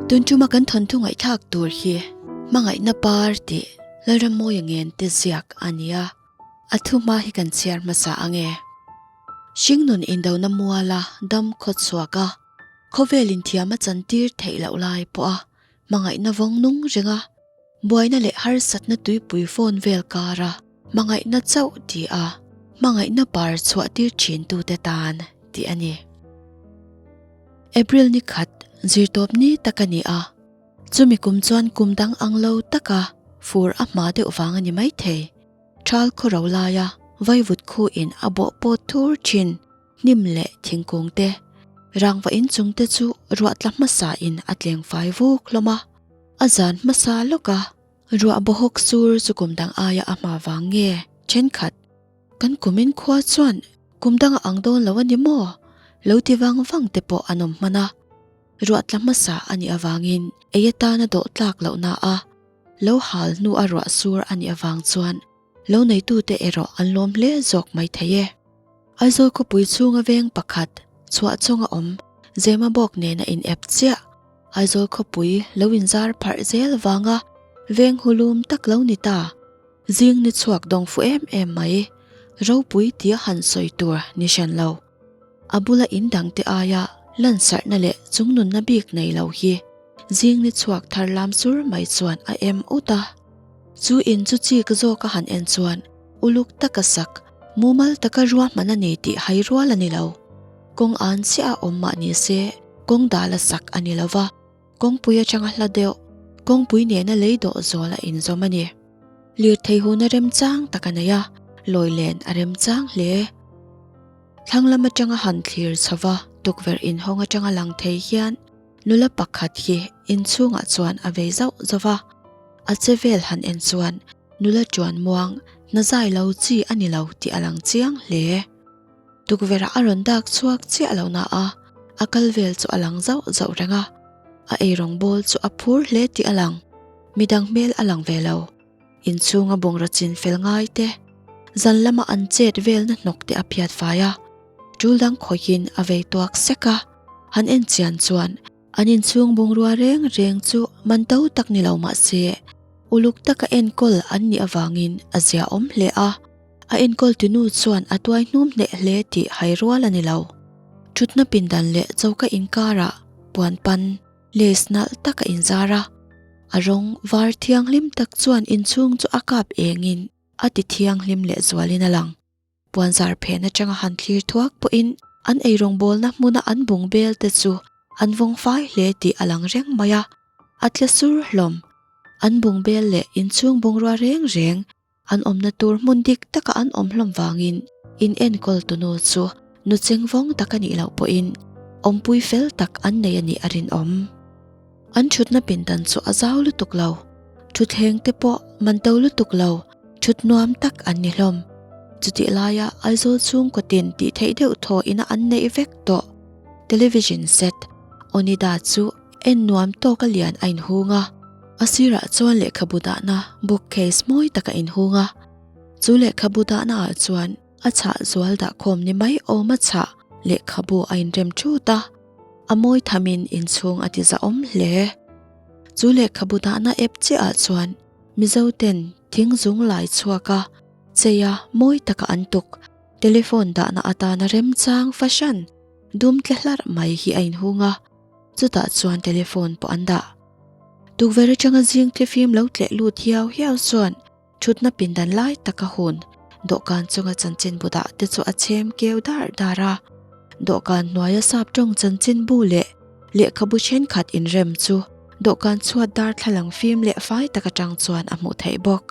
Tun tuma kan thawnthu ngaihthlak tur hi Hmangaihna Par tih Lalrammawia ngen te ziak a ni a, a thu hma hi kan chhiar hmasa ang e. Hringnun indona muala dam khawchhuak a, khawvel inthiam a chantir theih loh lai pawh a hmangaihna vawng nung reng a, Buaina leh harsatna tuipui phone vel kara hmangaihna chauh ti a hmangaihna par chhuah tir thin tute tan tih a ni. April ni khat zirtawp ni tak a ni a, chumi kum chuan kum dang ang lo taka fur a hma deuh vang a ni maithei. Thal khawro laia vaivut khu in a bawh pawt thur thin hnim leh thingkung te, rangva inchung te chu ruah tla hmasa in a tleng fai vuk hlawm a. A zan hmasa lawk a, ruah bawhawk sur chu kum dang aia a hma vang nge thenkhat? Kan kumin khua chuan kum dang a ang dawn lo a ni maw? Lo ti vang vang te pawh an awm hman a. Ruah tla hmasa a nih avangin ei atana dawh tlak lohna a lo hal hnu a ruah sur a nih avang chuan lo neitute erawh an lawm hle zawk mai thei e. Aizawl khawpui chhunga veng pakhat chhuah chunga awm Zema bawk nena in ep chiah Aizawl khawpui lo inzar pharh zel vanga veng hulum tak lo ni ta. Zing ni chhuak dawng fu em em mai ropui tia han sawi tur ni hran lo. A bula in dangte aia lansarhna leh chungnunna bik nei lo hi zing ni chhuak thar lam sur mai chuan a em ut a. Chu in chu chik zawk a han en chuan uluk taka sak, mumal taka ruahman a ni tih hai rual a ni lo. Kawng an chiah a awm mah ni se kawng dal a sak a ni lo va, kawngpui atanga hla deuh, kawngpui nena lei dawh zawl a inzawm a ni. Lirthei hun a remchang tak a nei a, lawi len a remchang hle. Thlang lam atanga han thlir chho va, tukverh inhawng atanga lang thei hian nula pakhat hi inchhungah chuan a vei zauh zauh va, a che vel han en chuan nula ṭuan muang hna zai lo chi a ni lo tih a lang chiang hle. Tukverh ah a rawn dak chhuak chiah lo na a, a kal vel chu a lang zauh zauh reng a, a eirawng bawl chu a phur hle tih a lang, midang hmel a lang ve lo. Inchhunga bungraw chin fel ngai te, zan lama an chet velna hnawk te a phiat fai a, tul dang khawihin a vei tuak sek a, han en chian chuan an inchhung bungrua reng reng chu man to tak ni lo mah se uluk taka enkawl an nih avangin a ziaawm hle a. A enkawl tunu chuan a tuai hnum hneh hle tih hai rual a ni lo. Thutna pindan leh choka inkarah puan pan lace nalh tak a inzar a, a rawng var thianghlim tak chuan inchhung chu a kap engin a ti thianghlim leh zualin a lang. Puan zar phen atanga han thlir thuak pawhin an eirawngbawlna hmuna an bung bel te chu an vawng fai hle tih a lang reng mai a, a tle sur hlawm. An bung bel leh inchhung bungrua reng reng An awmna tur hmun dik taka an awm hlawm vangin in enkawl tunu chu nu chengvawng tak a nih loh pawhin awmpui fel tak an nei a nih a rinawm. An thutna pindan chu a zau lutuk lo, thutthleng te pawh man to lutuk lo, thut nuam tak an ni hlawm. Chutih laia Aizawl chhungkaw tin tih theih deuh thaw ina an neih vek tawh television set Onida chu En nuam tawk a lian a inhung a, a sirah chuan lehkhabu dahna bookcase mawi tak a inhung a. Chu lehkhabu dahna ah chuan a chhah zual dahkhawm ni mai awm a chhah lehkhabu a inrem thut a, a mawi thamin inchhung a ti zahawm hle. Chu lehkhabu dahna ep chiah ah chuan Mizo ten thing zung lai chhuak a chei a mawi taka an tuk telephone dahna atana remchang fahran dum tle hlarh mai hi a inhung a. Chutah chuan telephone pawh an dah. Tukverh atanga zing thlifim lo tleh lut hiau hiau chuan thutna pindan lai taka hun dawhkan chunga chanchinbu dah te chu a chhem keu dar dar a. Dawhkan hnuaia sap tawng chanchinbu leh lehkhabu thenkhat inrem chu dawhkan chhuat darthlalang fim leh fai tak atang chuan a hmuh theih bawk.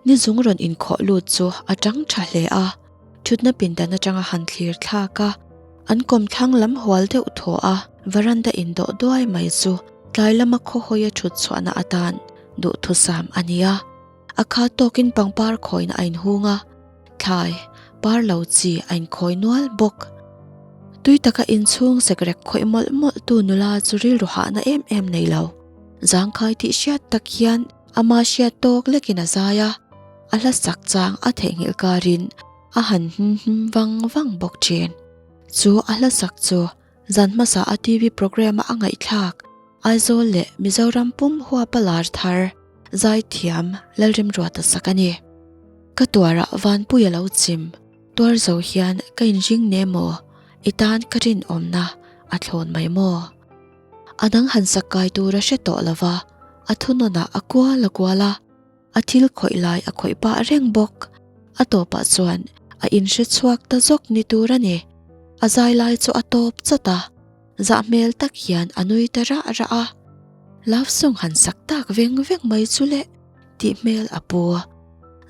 Ni zung rawn inkhawh lut chu a tang tha hle a. Thutna pindan atanga han thlir thlak a, an kawmthlang lam hual deuh thaw a, veranda indawh duai mai chu tlai lama khawhawia thut chhuahna atan duhthusam a ni a. A khat tawkin pangpar khawina a inhung a, thlai par lo chi a inkhawi nual bawk. Tui taka inchhung sekrek khawih mawlh mawlh tu nula chu rilru hahna em em nei lo. Zangkhai tih hriat tak hian ama hriat tawk lekin a zai a. A hla sak chang a theihnghilh karin a han hum hum vang vang bawk thin. Chu a hla sak chu zan hmasa a TV programme a a ngaihthlak. Aizawl leh Mizoram pum huapa lar thar Zaithiam Lalrimruata sak a ni. Ka tuarah Vanpui a lo chim, tuar zo hian ka inring ne maw, i tan ka rinawmna a thlawn mai maw? A dang han sak kai tur a hre tawh lo va, a thunawnah a kual a kual a, a thil khawih lai a khawih pah reng bawk. A tawpah chuan a inhre chhuak ta zawk ni tur a ni. A zai lai chu a tawp chawt a, zah hmel tak hian a nui ta rah rah a. Love song han sak tak veng veng mai chu le tih hmel a pu.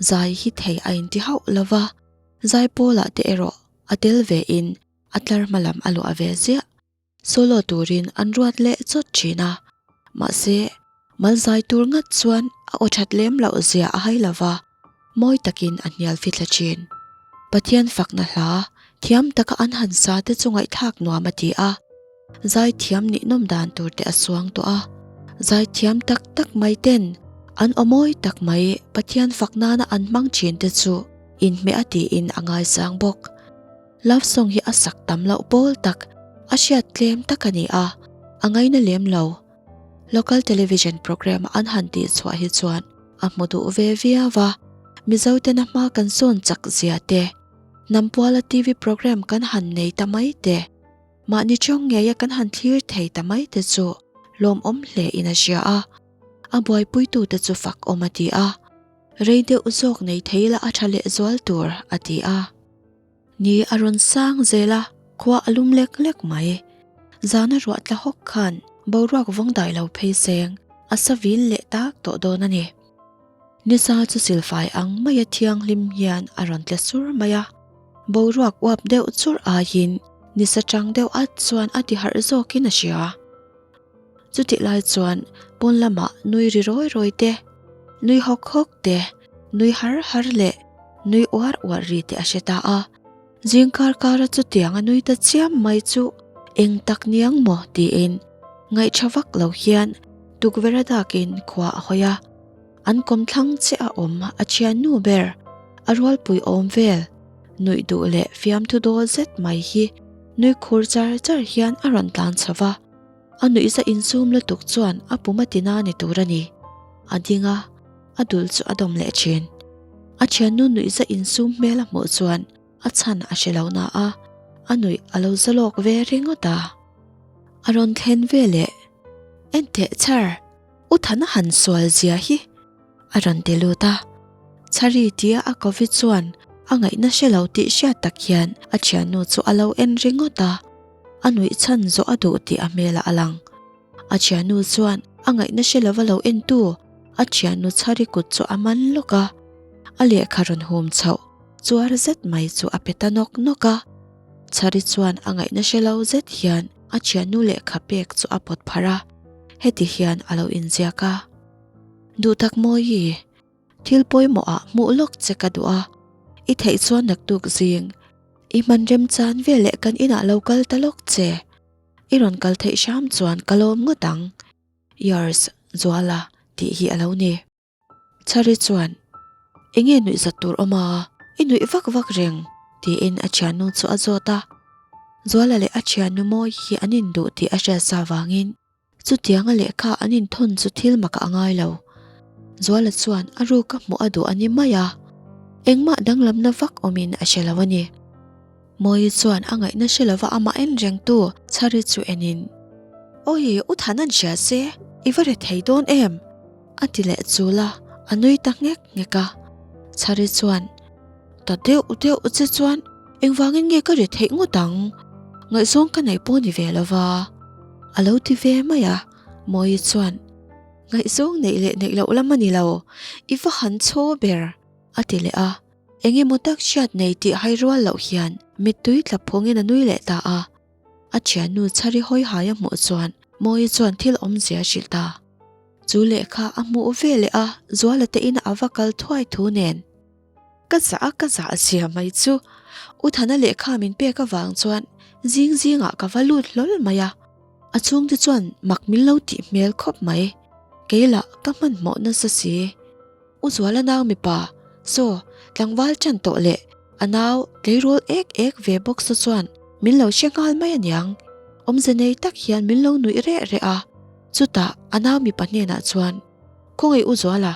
Zai hi thei a inti hauh lo va, zai pawlah te erawh a tel vein a tlar hma lam a luah ve ziah. Solo turin an ruat leh chawt thin a, mahse mal zai tur ngat chuan a aw that lem loh zia a hai lova, mawi takin a hnial fithla thin. Pathian fakna hla thiam taka an han sa te chu ngaihthlak nuam a ti a, zai thiam nihnawm dan tur te a suang tawh a, zai thiam tak tak mai ten an aw mawi tak mai Pathian fak nana an hmang thin te chu inhmeh a tiin a ngaisang bawk. Love song hi a sak tam loh pawl tak, a hriat tlem tak a ni a, a ngaina lem lo. Local television programme an han tih chhuah hi chuan a hmu duh ve viau a, Mizo tena hma kan sawn chak zia te, Nampuala TV programme kan han nei ta mai te, mahni tawng ngeia kan han thlir thei ta mai te chu lawmawm hle in a hria a, a buaipuitute chu fak awm a ti a, rei deuh zawk nei thei la a tha lehzual tur a ti a. Ni a rawn sang zel a, khua a lum lek lek mai. Zana ruah tla hawk khan boruak vawng dai lo phei seng a sa vil leh tak tawh dawn a ni. Nisa chu silfai ang maia thianghlim hian a rawn tle sur mai a, boruak uap deuh churh aiin nisa chang deuh at chuan a ti harh zawkin a hria. Chutih lai chuan pawn lamah nui ri rawi rawi te, nui hawk hawk te, nui har har leh nui uar uar ri te a hre ta a. Zing kar kara chutiang a nui ta chiam mai chu eng tak niang maw tiin ngaihṭha vak lo hian tukverh a dakin khua a hawi a. An kawmthlang che a awm a thiannu ber, a rualpui awm vel, nuih duh leh fiamthu dawl zet mai hi nui khur char char hian a rawn tlan chho va. A nuihza insum lutuk chuan a pum a tina ni tur a ni. A ding a, a dul chu a dawm leh thin. A thiannu nuihza insum hmel a hmuh chuan a chhan a hre lo na a, a nuih a lo za lawk ve ringawt a. A rawn thlen ve leh, Enteh char, U Thana han sual zia hi! A rawn ti lut a. Chari tia a kovi chuan a ngaihna hre lo tih hriat tak hian a thiannu chu a lo en ringawt a. A nuih chhan zawh a duh tih a hmelah a lang. A thiannu chuan a ngaihna hre lova lo entu a thiannu Chari kut chu a man lawk a. A lehkha rawn hum chhoh chuar zet mai chu a pe ta nawk nawk a. Chari chuan a ngaihna hre lo zet hian a thiannu lehkha pek chu a pawt pharh a, heti hian a lo inziak a. Duhtak Mawi, thil pawimawhah hmuh lawk che ka duh a, i theih chuan naktuk zing. I hman remchan veleh kan inah lo kal ta lawk che. I rawn kal theih hram chuan ka lawm ngawt ang. Yours, Zuala tih hi a lo ni. Chhari chuan, Enge nuih zat tur awm a, i nuih vak vak reng, tiin a thiannu chu a zawt a. Zuala leh a thiannu Mawi hi an induh tih a hriatsa vangin Chutianga lehkha an inthawn chu thil mak a ngai lo. Zuala chuan a ruk a hmuh a duh a ni mai a, engmah danglamna vak awmin a hre lo a ni. Mawi chuan a ngaihna hre lova amah en rengtu Chhari chu enin, Awi, u Than an hria se, i va re thei dawn em? a ti leh chul a, a nui ta nghek nghek a. Chhari chuan, Ta deuh deuh che chuan engvangin nge ka ri theih ngawt ang? Ngaihzawng ka neih pawh ni ve lo va. A lo ti ve mai a, Mawi chuan, Ngaihzawng neih leh neih loh lam a ni lo, i va han chhaw ber, a ti leh a. Eng emaw tak hriat nei tih hai rual loh hian mittui tla phawngin a nui leh ta a. A thiannu Chhari hawi hai a hmuh chuan Mawi chuan thil awmzia a hrilh ta. Chu lehkha a hmuh ve leh a, Zuala te inah a va kal thuai thu nen. Ka zah a ka zah zia mai chu U Thana lehkha min pek avang chuan zing zingah ka va lut hlawl mai a, a chhungte chuan mak min lo tih hmel khawp mai. Kei lah ka hmanhmawh nasa si. U Zuala nau mipa, saw, tlangval ṭan tawh leh a nau tleirawl ek ek ve bawk saw chuan min lo hre nghal mai aniang. Awmze nei tak hian min lo nuih reh reh a. Chutah a nau mipa hnenah chuan, Khawngaih u Zuala,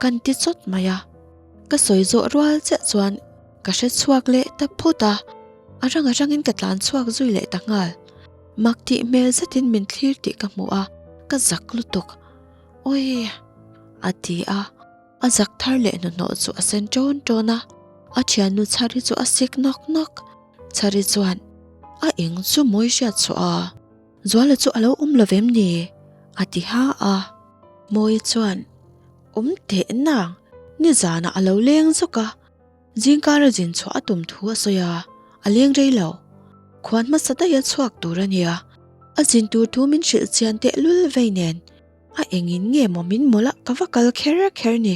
kan ti chawt mai a. Ka sawi zawh rual chiah chuan ka hre chhuak leh ta phut a, a rang a rangin ka tlan chhuak zui leh ta nghal. Mak tih hmel zetin min thlir tih ka hmu a, ka zak lutuk. Awi! a ti a, a zak thar leh hnuhnawh chu a sen ṭawn ṭawn a, a thiannu Chhari chu a sik nawk nawk. Chhari chuan, A eng chu mawi hriat chhuah a, Zuala chu a lo awm lo vem ni? a ti ha a. Mawi chuan, Awm teh nang, nizanah a lo leng zawk a, zingkara zin chhuah a tum thu a sawi a, a leng rei lo. Khuan hmasa daih a chhuak tur a nia, a zin tur thu min hrilh chian teh lul vei nen, a engin nge maw min mawlh a ka va kal kher kher ni?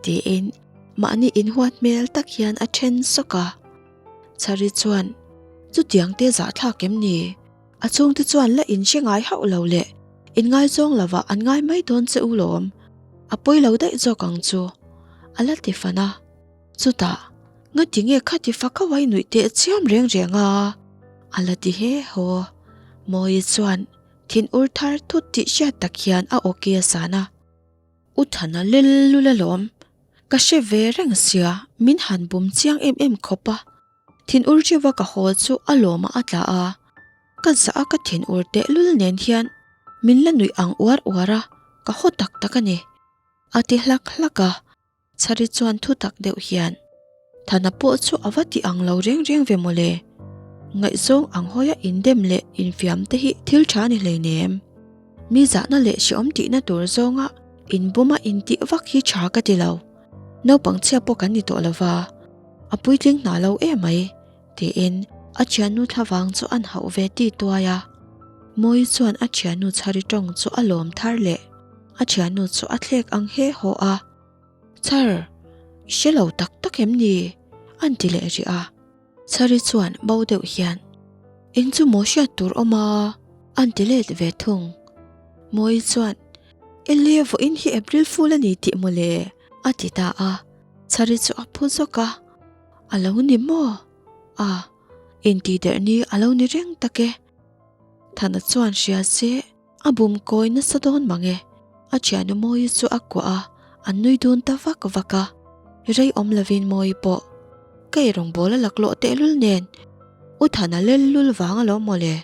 tiin mahni inhuat hmel tak hian a then sawk a. Chhari chuan, Chutiang te zahthlak em ni? A chhungte chuan la inhre ngai hauh lo le, inngaizawng lovah an ngai mai dawn che u lawm, a pawi lo daih zawk ang chu, a la ti fan a. Chutah, Ngati nge khati fak a uai nuih teh chiam reng reng a? a la ti he haw. Mawii chuan thin ur thar thut tih hriat tak hian a awki a san a. U Thana lel lul alawm, ka hre ve reng sia, min han bum chiang em em khawp a. Thin ur ṭiva ka haw chu a lawmah a tla a, ka zah a ka thin ur tehlul nen hian min la nuih ang uar uar a, ka haw tak tak a ni. A ti hlak hlak a, Chhari chuan thu tak deuh hian, Thana pawh chu a va ti ang lo reng reng ve mawle, ngaihzawng ang hawia indem leh infiam te hi thil ṭha ni hleinem. Mi zahna leh hreawm tihna tur zawnga inbuma intih vak hi ṭha ka ti lo. Naupang chhia pawh kan ni tawh lo va, a puitling hna lo em mai, tiin a thiannu thlavang chu an hauh ve ti tuai a. Mawi chuan a thiannu chhari tawng chu a lawm thar leh a thiannu chu a thlek ang he haw a. Chhar, i hre lo tak tak em ni? an ti leh rih a. Chhari chuan bo deuh hian, Eng chu maw hriat tur awm a? an ti let ve thung. Mawi chuan, Ele, vawiin hi April Fool a ni tih mawle, a ti ta a. Chhari chu a phu zawk a, A lo ni maw? A, intihderh ni a lo ni reng tak e. Thana chuan hria se a bum kawi nasa dawn mang e. A thiannu Mawii chu a kuah a, an nui dun ta vak vak a. Rei awm lovin Mawii pawh, Ka ei rawngbawl a laklawh tehlul nen, U Thana lel lul vang alawm mawle,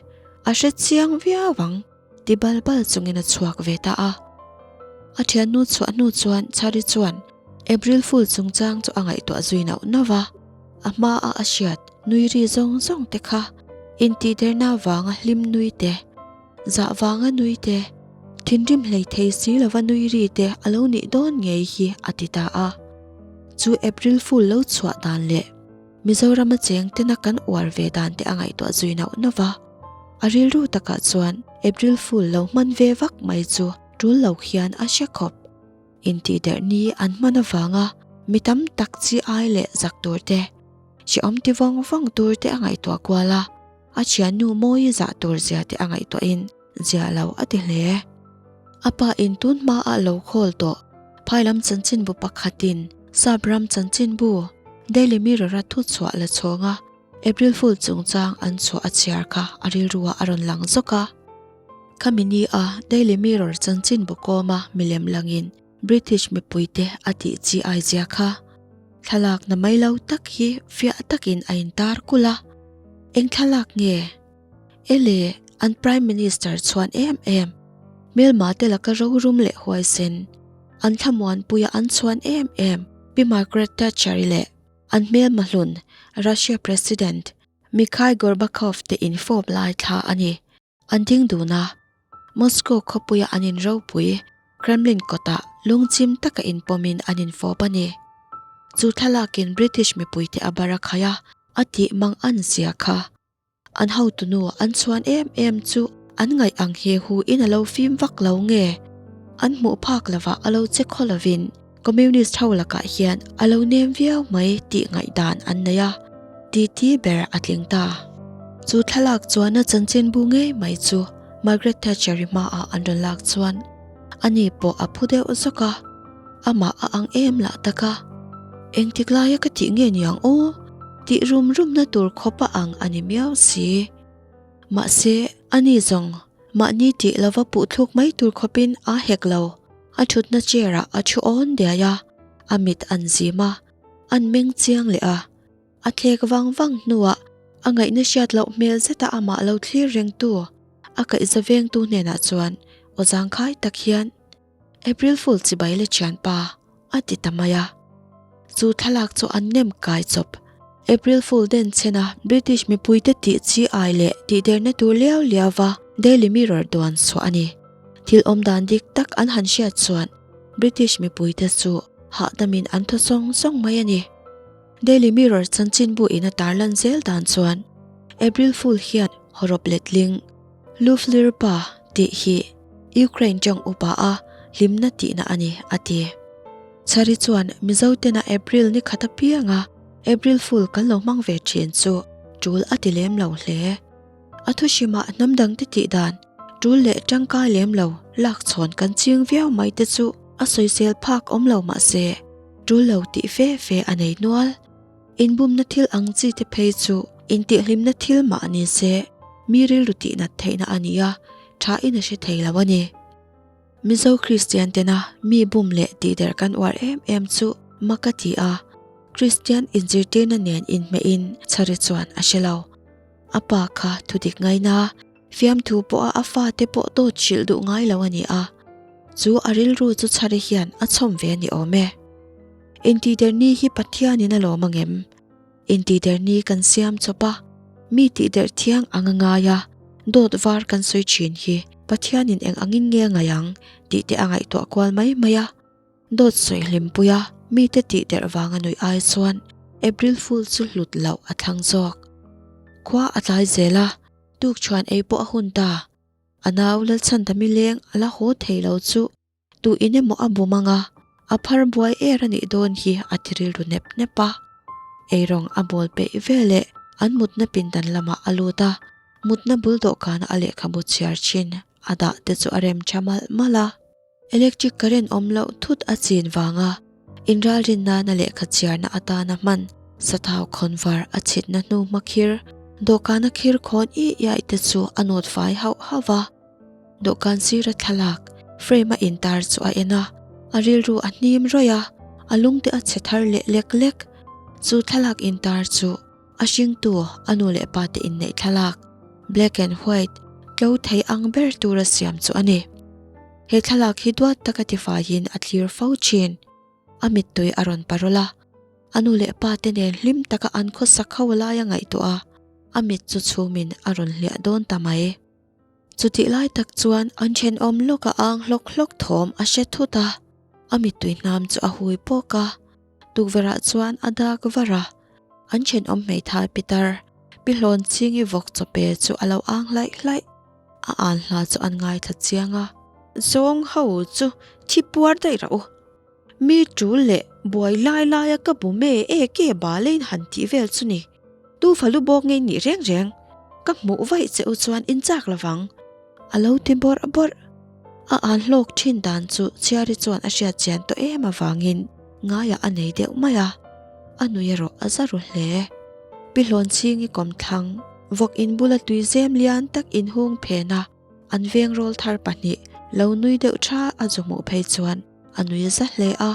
a hre chiang viau ang. Ti bal bal chungin a chhuak ve ta a. A thiannu chhuah hnu chuan Chhari chuan April Fool chungchang chu a ngaihtuah zui nauh nauh va. A hmaa a hriat nui ri zawng zawng te kha intihderna vanga hlim nui te, zah vanga nui te, thinrim hlei thei si lova nui ri te a lo nih dawn ngei hi a ti ta a. Chu April Fool lo chhuah dan leh Mizorama cheng tena kan uar ve dan te a ngaihtuah zui nauh nauh va. A rilru takah chuan April Fool lo hman ve vak mai chu tul lo hian a hre khawp. Intihderh ni an hman avanga mi tam tak chi ai leh zak tur te, hrehawm ti vawng vawng tur te a ngaihtuah kual a, a thiannu mawi zah tur zia te a ngaihtuahin zia lo a ti hle. A pa in tun hmaah lo khawl tawh phailam chanchinbu pakhatin Sap ram chanchinbu Daily Mirror-a thuchhuah la chhawng a, April Fool chungchang an chhuah a chhiar kha a rilruah a rawn lang zawk a. Khami ni a Daily Mirror chanchinbu kawma milem langin British mipuite a tih chi ai zia kha thlalakna mai lo tak hi fiah takin a intar kulh a. Eng thlalak nge? Ele, an Prime Minister chhuan em em, hmelma te laka rorum leh huaisen, an thlamuanpuia an chhuan em em Pi Margaret Thatcher-i leh An hmelma hlun Russia President Mikhail Gorbachev te infawp lai thla a ni. An ding dun a, Moscow khawpuia an inropui Kremlin kawtah lungchim taka inpawmin an infawp a ni. Chu thlalakin British mipuite a barakhaih a, a tih mang an zia kha. An hotunu an chhuan em em chu an ngaih ang he hu in a lo fim vak lo nge? An hmuh phak lovah a lo che khaw lovin Communist ho lakah hian a lo nem viau mai tih ngaihdan an nei a, titi ber a tling ta. Chu thlalak chuan a chanchinbu ngei mai chu Margaret Thatcher-i hmaah an rawn lak chuan ani pawh a phu deuh zawk a, amah a ang em lah tak a. Engtik laia ka tih nge niang aw? Tih rum rumna tur khawp a ang a ni miau si. Mahse, ani zawng. Mahni tih lova puh thluk mai tur khawpin aa hek lo. A thutna chair ah a thu awn diai a, a mit an zim a, an meng chiang leh a. A thlek vang vang hnuah a ngaihna hriat loh hmel zeta amah lo thlir rengtu, a kaihza vengtu hnenah chuan aw zangkhai tak hian, April Fool chibai le thianpa, a ti ta mai a. Chu thlalak chu an nem kai chawp. April Fool den chhena British mipuite tih chi ai leh tihderna tur liau liauva Daily Mirror duan chhuah a ni. Thil awmdan dik tak an han hriat chuan British mipuite chu hahdamin an thaw sawng sawng mai a ni. Daily Mirror chanchinbu in a tarlan zel dan chuan April Fool hian hawrawp letling Luflirpa tih hi Ukraine tawng upa a hlimna tihna a ni, a ti. Chhari chuan Mizo tena April ni khat apianga April Fool kan lo hmang ve thin chu tul a ti lem lo hle. A thuhrimah hnam dangte tih dan tul leh tangkai lem lo lak chhawn kan ching viau mai te chu a sawisel phak awm lo mah se tul lo tih fe fe a nei nual. Inbumna thil ang chi te phei chu intihhlimna thil mah ni se mi rilru tihnat theihna a ni a, tha in a hre thei lo a ni. Mizo Kristian tena mi bum leh tihder kan uar em em chu mak a ti a, Kristian inzirtirna nen inhmehin chhari chuan a hre lo. A pa kha thudik ngaina, fiamthu pawha a fate pawh dawt hrilh duh ngai lo a ni a, chu a rilru chu chhari hian a chhawm ve a ni awm e. Intihderni hi Pathianin a lawm angem? Intihderni kan siam chawp a, mi tihderh thiang ang a ngai a, dawt var kan sawi thin hi Pathianin eng angin nge a ngaih ang tih te a ngaihtuah kual mai mai a. Dawt sawi hlimpui a, mite tih derh vanga nuih ai chuan April Fool chu hlut loh a thlang zawk. Khua a tlai zel a, tukchhuan ei pawh a hun ta. A nau Lalchhandami leng a la haw thei lo chu tu in emaw a bum ang a, a phar buai er a nih dawn hi a ti rilru nep nep a. Eirawng a bawl peih veleh an mutna pindan lamah a lut a, mutna bul dawhkana a lehkhabu chhiar thin a dah te chu a rem tha malh malh a. Electric current awm loh thut a chin vanga inralrin nana lehkha chhiarna atana hman sathau khawnvar a chhitna hnu hma khir dawhkana khir khawn i iai te chu a nawt fai hauh hauh va. Dawhkan sira thlalak frame a intar chu a en a, a rilru a hnim rawih a, a lungte a chhe thar leh lek lek. Chu thlalak intar chu A hringtu a nu leh pa te inneih thlalak, black and white, tlo thei ang ber tura siam chu a ni. He thlalak hi duat taka tifaiin a thlir fo thin. A mittui a rawn parul a, a nu leh pa te nen hlim taka an khawsak ho lai a ngaihtuah a, a mit chu chhumin a rawn hliah dawn ta mai. Chutih lai tak chuan an thenawm lawk a ang hlawk hlawk thawm a hre thut a, a mittui hnam chu a hui pawk a, tukverhah chuan a dak var a, an thenawm hmeithai pitar pi hlawn chingi vawk chawpe chu a lo ang hlaih hlaih, a an hla chu an ngaithla chiang a. Zawng ho chu thi puar daih rah u, mi tul leh buai lai laia ka bu me e ke balein han tih vel chu ni. Tu falu bawk ngei nih reng reng, ka hmuh vaih che u chuan in chak lovang, a lo ti bawrh bawrh. A an hlawk thin dan chu Chhiari chuan a hriat chian tawh em avangin ngaiah a nei deuh mai a, a nui erawh a za ru hle. Pi Hlawnchhingi kawmthlang, vawk in bula tui zem lian tak inhung phen a, An veng rawl thar pahnih lo nui deuh tha a zu hmuh phei chuan a nui za hle a,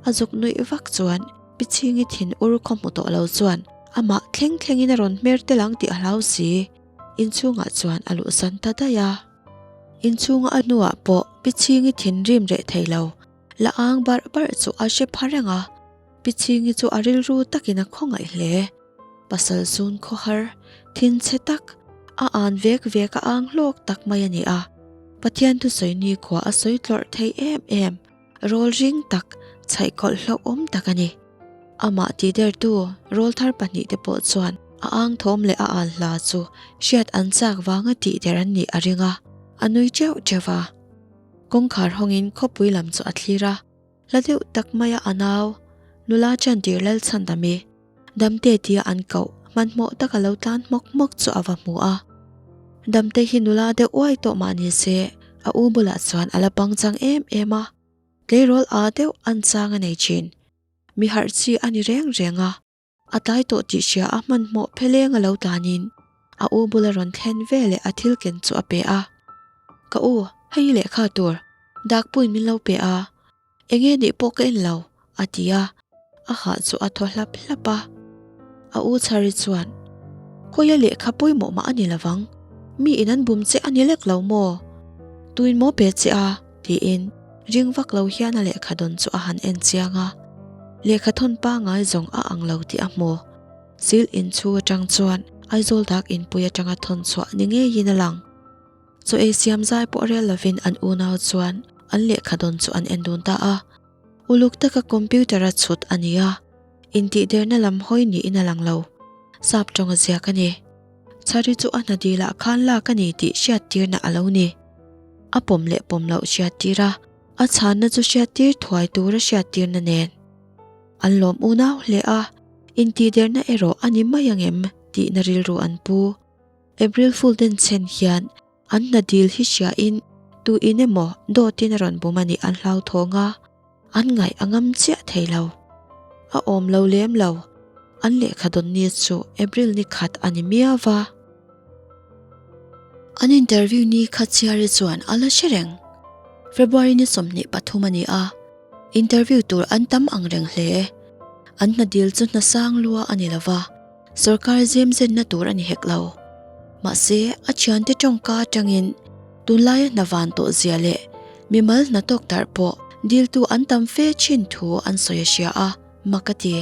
a zuk nuih vak chuan Pichhingi thin ur khaw hmu tawh lo chuan amah thleng thlengin a rawn hmer tel ang tih a hlau si. Inchhungah chuan a luhsan ta daih a. Inchhunga a hnuah pawh Pichhingi thinrim reh thei lo la ang barh barh chu a hre pha reng a, Pichhingi chu a rilru takin a khawngaih hle. Pasal zun khawhar, thinchhe tak, a an vek vek a ang hlawk tak mai a ni a. Pathian thusawi nikhua a sawi tlawrh thei em em, rawl ring tak, chhaihkawlh hlauhawm tak a ni. Amah tihdertu rawl thar pahnihte pawh chuan a ang thawm leh a an hla chu hriat an chak vanga tihder an nih a ring a, a nui teuh teuh va. Kawngkhar hawngin khawpui lam chu a thlir a. Hla deuh tak maia a nau, nula chantir Lalchhandami, Damte tia an koh hmanhmawh taka lo tlan hmawk hmawk chu a va hmu a. Damte hi nula deuh uai tawh mah ni se, a u bulah chuan a la pangchang em em a, tleirawl aa deuh an chang a nei thin. Mi harh chi a ni reng reng a. A tlai tawh tih hria a hmanhmawh pheleng a lo tlanin a u bula rawn thlen veleh a thil ken chu a pe a. Ka u, hei hi lehkha tur, dakpuiin min lo pe a, enge nih pawh ka en lo, a ti a, a hah chu a thaw hlap hlap a. A u Chhari chuan, Kawia lehkha pawimawh mah a ni lovang, mi in an bum che a ni lek lo maw? Tuin maw pe che a? tiin ring vak lo hian a lehkha dawn chu a han en chiang a, lehkha thawn pangai zawng a ang lo tih a hmu. Sil inchhu atang chuan Aizawl dak inpui atanga thawn chhuah ni ngeiin a lang. Chaw ei siam zai pawh rel lovin an unau chuan an lehkha dawn chu an en dun ta a. Uluk taka computer a chhut a ni a, intihderna lam hawi niin a lang lo. Sap tawng a ziak a ni. Chhari chu a hna dilah khan lak a ni tih hriattirna a lo ni. A pawm leh pawm loh hriattir a, a chhanna chu hriattir thuai tura hriattirna nen. An lawm unau hle a, intihderna erawh a ni mai ang em tihna rilru an pu. April Fool den chhen hian an hna dil hi hriain tu in emaw dawtin a rawn bum a nih an hlauthawng a, an ngaih a ngam chiah thei lo. A awm lo lem lo, an lehkha dawn ni chu April ni khat a ni miau va. An interview ni kha chhiari chuan a la hre reng. February ni 23 a ni a, interview tur an tam ang reng hle. An hna dil chu hna sang lua a ni lo va. Sorkar zem zenna tur a ni hek lo. Mahse, a thiante tawngka atangin tunlaia hna van tawh zia leh mimal hna tawk darh pawh diltu an tam fe thin thu an sawi a hria a, mak a ti.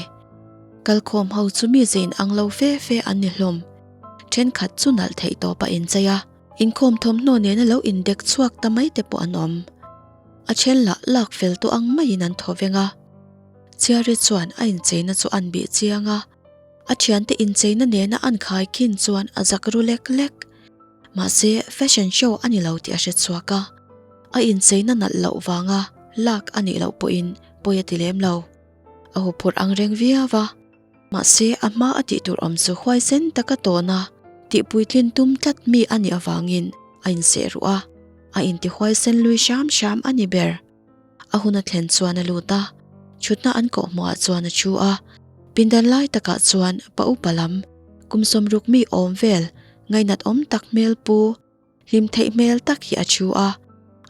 Kalkhawm ho chu mi zein ang lo fe fe an ni hlawm. Thenkhat chu nalh theih tawp a inchei a, inkhawm thawmhnaw nena lo indek chhuak ta mai te pawh an awm. A then lah lak fel tawh ang maiin an thaw veng a. Chiari chuan a incheina chu an bih chiang a. A thiante incheina nena an khai khin chuan a zak ru lek lek. Mahse, fashion show a ni lo tih a hre chhuak a. A incheina nalh loh vanga lak a nih loh pawhin pawi a ti lem lo. A huphurh ang reng viau a. Mahse, a hma a tih tur awm chu huaisen taka tawn a, tihpuitlin tum tlat mi a nih avangin a inseh ruh a. A intihuaisen lui hram hram a ni ber. A hun a thlen chuan a lut a, thutna an koh hmuhah chuan a thu a. Pindan lai takah chuan pa upa lam, kum 60 mi awm vel, ngainat awm tak hmel pu, hlim theih hmel tak hi a thu a.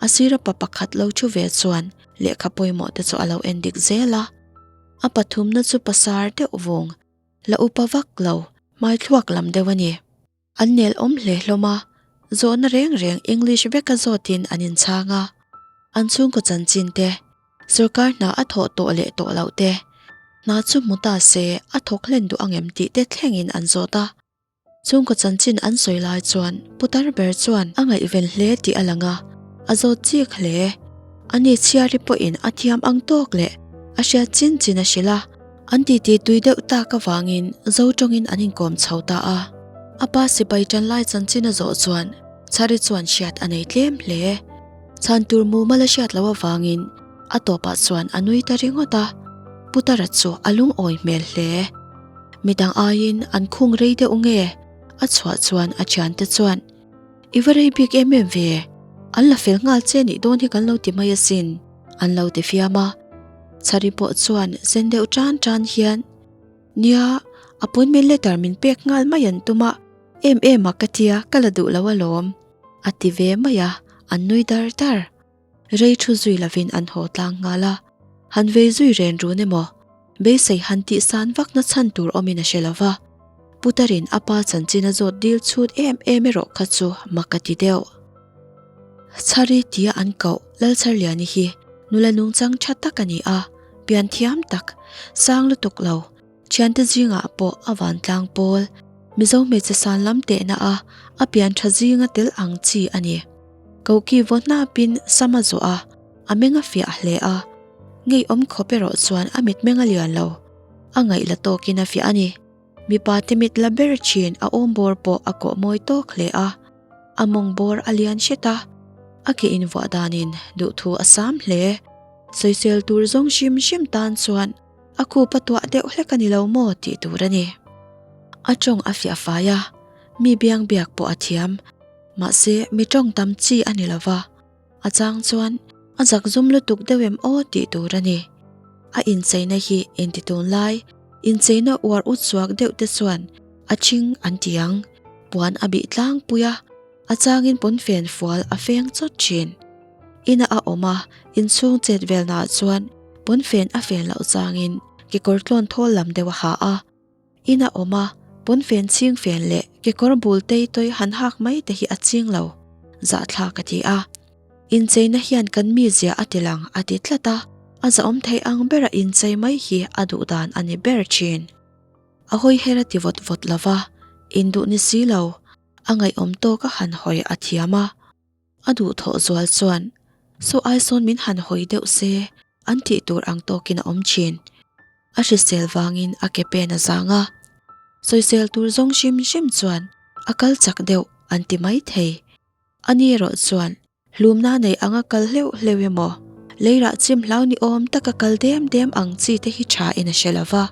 A sira pa pakhat lo thu ve chuan lehkha pawimawh te chu a lo en dik zel a. A pathumna chu pasar deuh vung, la upa vak lo, hmaithluak lam deuh a ni. An nel awm hle hlawm a, zawhna reng reng English veka zawtin an inchhang a. An chhungkaw chanchin te, sorkar hna a thawh tawh leh tawh loh te, hna chu hmu ta se a thawk hlen duh ang em tih te thlengin an zawt a. Chhungkaw chanchin an sawi lai chuan putar ber chuan a ngaihven hle tih a lang a, a zawt chik hle. Ani chhiari pawhin a thiam ang tawk leh a hriat chin chin a hrilh a. An titi tui deuh tak avangin Zo tawngin an inkawm chho ta a. A pa sipai tan lai chanchin a zawh chuan Chhari chuan hriat a nei tlem hle. Chhan tur mumal a hriat loh avangin a tawpah chuan a nui ta ringawt a. Putara chu a lungawi hmel hle. Midang aiin an khung rei deuh nge a chhuah chuan a thiante chuan, I va rei bik em em ve, an la fel nghal che nih dawn hi kan lo ti mai asin, an lo ti fiam a. Chhari pawh chuan zen deuh tan tan hian, Nia, appointment letter min pek nghal mai an tum a, em em a ka tia ka la duh lo alawm, a ti ve mai a, an nui dar dar. Rei thu zui lovin an haw tlang nghal a, han vei zui ren run emaw, beisei han tih san vak na chhan tur awmin a hre lo va. Putarin a pa chanchin a zawt dil chhut em em erawh kha chu mak a ti deuh. Chhari tia an koh Lalchharliani hi nula nungchang tha tak a ni a, pian thiam tak, sang lutuk lo, Thiante zingah pawh a vantlang pawl, Mizo hmeichhe san lam tehna a a pian tha zinga tel ang chi a ni. Koki vaw hnapin sam a zawh a, a meng a fiah hle a. Ngeiawm khawp erawh chuan a mitmeng a lian lo, a ngaih la tawkin a fiah a ni. Mipa te mit la ber thin a awm bawr pawh a kawh mawi tawk hle a, a mawng bawr a lian hret a, a ke invuah danin duhthu a sam hle. Sawisel tur zawng hrim hrim tan chuan A khup a tuah deuh hlek a ni lo maw tih tur a ni. A tawng a fiah fai a, mi biang biak pawh a thiam. Mahse, mi tawng tam chi a ni lo va, a chang chuan a zak zum lutuk deuh em aw tih tur a ni. A incheina hi inti tunlai, incheina uar ut chhuak deuh te chuan a thing an ti ang. Puan a bih tlangpui a. A changin pawnfen fual a feng chawt thin. Ina a awm a, inchhung chet velnaah chuan pawnfen a fen loh changin kekawr tlawn thawl lam deuh a ha a. Ina awm a, pawnfen chhing fen leh kekawr bul tei tawi han hak mai te hi a ching lo, zahthlak a ti a. Incheina hian kan mizia a ti lang a ti tlat a, a zahawm thei ang bera inchei mai hi a duh dan a ni ber thin. A hawi her a ti vawt vawt lo va, induh ni si lo, a ngaihawm tawk a han hawi a thiam a. A duhthawh zual chuan saw ai sawn min han hawi deuh se an tih tur ang tawkin a awm thin. A hrisel vangin a ke pen a zang a, sawisel tur zawng hrim hrim chuan a kal chak deuh an ti mai thei. Ani erawh chuan hlumna nei anga kal hleuh hleuh emaw, leirah chim hlau ni awm taka kal dem dem ang chi te hi tha in a hre lo va,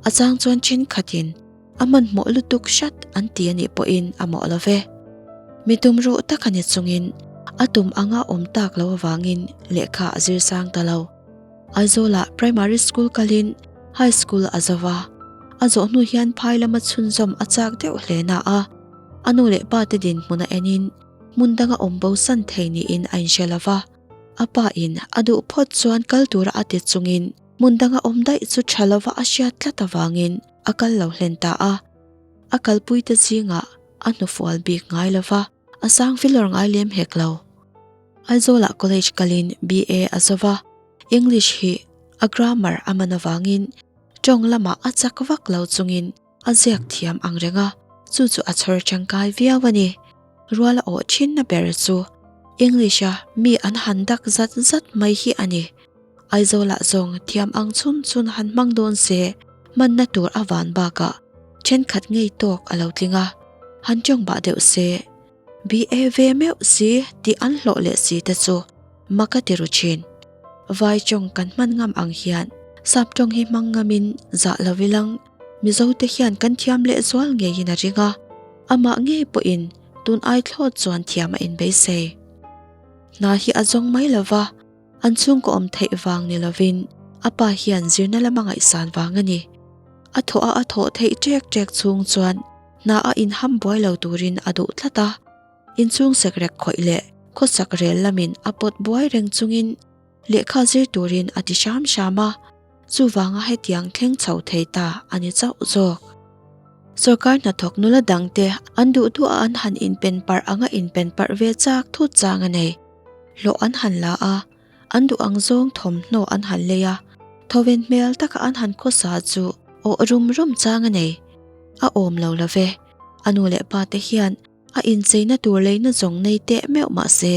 a chang chuan thenkhatin A hmanhmawh lutuk hrat an ti a nih pawhin a mawh lo ve. Mi tum ruh tak a ni chungin a tum anga awm tak lo avangin lehkha a zir sang ta lo. Aizawlah primary school kalin high school a zo va, a zawh hnu hian phai lama chhunzawm a chak deuh hle na a, a nu leh pa te dinhmun a enin hmun danga awm bo san thei niin a inhre lo va. A pa in a duh phawt chuan kal tura a ti chungin hmun danga awm daih chu tha lova a hriat tlat avangin a kal lo hlen ta a, a kalpuite zingah a hnufual bik ngai lo va, a sang filawr ngai lem hek lo. Aizawlah college kalin BA a zo va, English hi a grammar a man avangin tawng lamah a chak vak lo chungin a ziak thiam ang reng a, chu chu a chhawr tangkai viau a ni. Ruala awh thinna ber chu English-a mi an han dak zat zat mai hi a ni. Aizawlah zawng thiam ang chhun chhun han hmang dawn se hmanna tur a van bakah thenkhat ngei tawk a lo tling a, han tawng bah deuh se. BA ve meuh si tih an hlawh leh si te chu mak a ti ru thin. Vai tawng kan hman ngam ang hian sap tawng hi hmang ngamin zah lo ilang Mizo te hian kan thiam leh zual ngeiin a ring a, amah ngei pawhin tun ai thlawt chuan thiam a inbeisei. Hna hi a zawng mai lova. An chhungkaw awm theih vang ni lovin a pa hian zirna lama ngaihsan vang a ni. A thawh a a thawh theih ṭek ṭek chhung chuan hna a inham buai lo turin a duh tlat a. Inchhung sekrek khawih leh khawsak rel lamin a pawt buai reng chungin lehkha zir turin a ti hram hram a, chuvanga hetiang thleng chho thei ta a ni chauh zawk. Sorkar hnathawk nula dangte an duh duh a an han inpen parh anga inpen parh ve chak thut chang a nei. Hlawh an han la a, an duh ang zawng thawmhnaw an han lei a, thawven hmel taka an han khawsa chu awh rum rum chang a nei. A awm lo lo ve, a nu leh pa te hian a incheina tur leina zawng nei teh meuh mah se,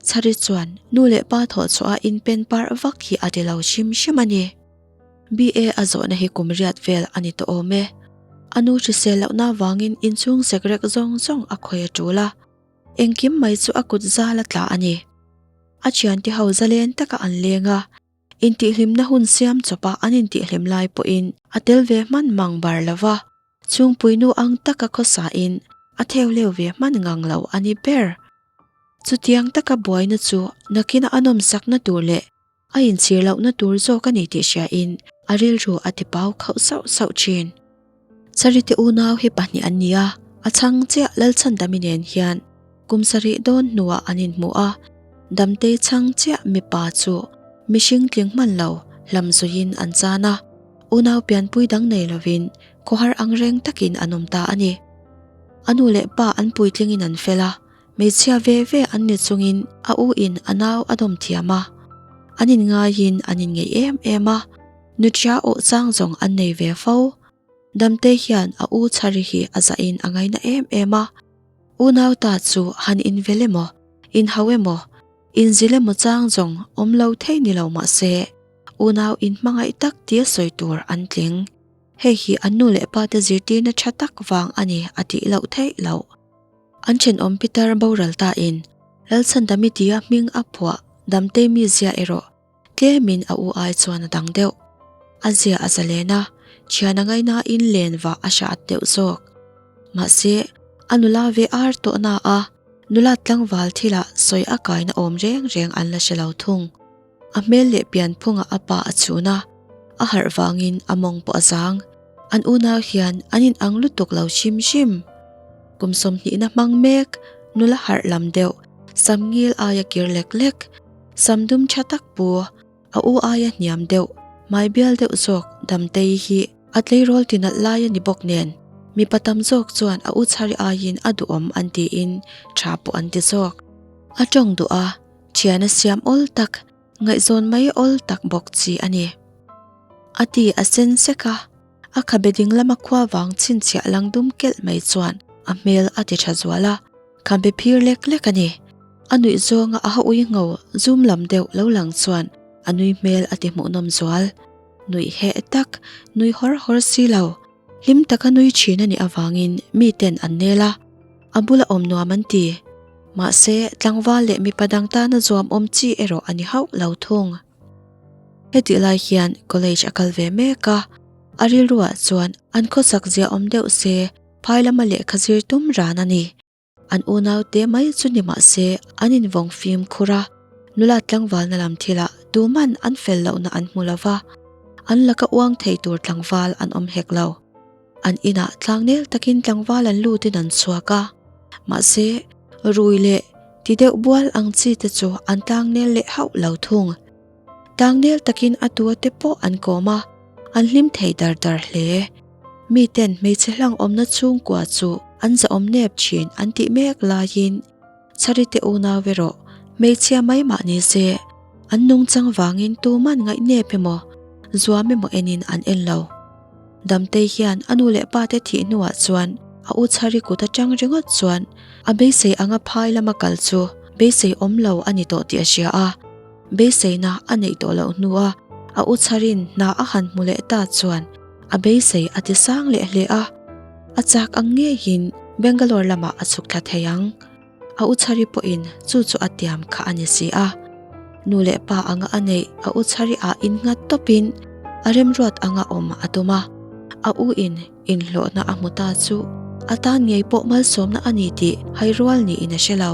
Chhari chuan nu leh pa thawh chhuah a inpen parh vak hi a ti lo hrim hrim a ni. BA a zawhna hi kum riat vel a ni tawh awm e. A nu hrisel lohna avangin inchhung sekrek zawng zawng a khawi a tul a. Engkim mai chu a kut zal a tla a ni. A thiante ho zalen taka an leng a, intihhlimna hun siam chawpa an intihhlim lai pawhin a tel ve hman mang bar lo va, chhungpuinu ang taka khawsain a theu leu ve hman ngang lo a ni ber. Chutiang taka buaina chu nakina a nawmsakna tur leh A inchhir lohna tur zawk a ni tih hriain a rilru a ti pau khauh sauh sauh thin. Charite unau hi pahnih an ni a, a chhang chiah Lalchhandami nen hian kum sarih dawn hnuah an inhmu a, Damtei chhang chiah mipa chu mihring tling hman lo hlam zuiin an chan a, unau pianpui dang nei lovin khawhar ang reng takin an awm ta a ni. A nu leh pa an puitlingin an fel a, Hmeichhia ve ve an ni chungin a u in a nau a dawm thiam a, an inngaiin an inngeih em em a, nutria awh chang zawng an nei ve fo. Damte hian a u Chhari hi a zahin a ngaina em em a, unau ta chu han invel emaw, inhau emaw, inzil emaw chang zawng awm lo thei ni lo mah se, unau inhmangaih tak tia sawi tur an tling. Hei hi an nu leh pa te zirtirna tha tak vang a ni a tih loh theih loh. An thenawm Peter boral ta in Lalchhandami tia hming a phuah Damtei mi zia erawh tlemin a u ai chuan a dang deuh. A zia a zalen a, thian a ngaina in len vah a hrat deuh zawk. Mahse, a nula ve ar tawh na a, nula tlangval thilah sawi a kaina awm reng reng an la hre lo thung. A hmel leh pianphungah a pa a chhun a, a harh vangin a mawng pawh a zang. An unau hian an inang lutuk lo hrim hrim. Kum sawmhnihna hmang mek. Nula harh lam deuh, sam ngil aia kir lek lek, sam dum tha tak pu, a u aia hniam deuh, hmai bial deuh zawk Damtei hi a tleirawl tinalh lai a ni bawk nen, mipa tam zawk chuan a u chhari aiin a duhawm an tiin tha pawh an ti zawk. A tawng duh a, thian a siam awl tak, ngaihzawn mai awl tak bawk chi a ni. A ti a sen sek a. A khabe ding lama khua vang chhinchhiah lang dum kelh mai chuan a hmel a ti tha zual a, khabe phir lek lek a ni. A nuih zawnga a ha ui ngho zum lam deuh lo lang chuan a nui hmel a ti hmuhnawm zual. Nuih heh tak, nui hawr hawr si lo, hlim taka nui thin a nih avangin miten an nel a, a bula awm nuam an ti. Mahse, tlangval leh mipa dang tana zuam awm chi erawh a ni hauh lo thung. Hetih lai hian college a kal ve mek a, a rilruah chuan an khawsak zia awm deuh se phai lama lehkha zir tum ran a ni. An unaute mai chu ni mah se an invawng fim khur a, nula tlangvalna lam thilah tuman an fel lohna an hmu lo va, an laka uang thei tur tlangval an awm hek lo. An inah tlangnel takin tlangval an lutin an chhuak a, mahse rui leh ti deuh bual ang chi te chu an tlangnel leh hauh lo thung. Tlangnel takin a tua te pawh an kawm a, an hlim thei dar dar hle. Miten hmeichhe hlang awmna chhungkua chu an zahawm nep thin an tih mek laiin Charite unau erawh hmeichhia mai mah ni se an nungchang vangin tuman ngaihnep emaw zuam emaw enin an en lo. Damtei hian a nu leh pa te thih hnuah chuan a u chhari kut atang ringawt chuan a beisei anga phai lama kal chu beisei awm lo a ni tawh tih a hria a. Beiseina a neih tawh loh hnua a u chharin hna a han hmu leh ta chuan a beisei a ti sang leh hle a. A chak ang ngeiin Bangalore lamah a chhuk thla thei ang. A u chhari pawhin chu chu a tiam kha a ni si a. Nu leh pa anga a neih a u chhari ah innghat tawpin a remruat anga awm a tum a. A u in inhlawhna a hmu ta chu a tan ngei pawh malsawmna a ni tih hai rual niin a hre lo.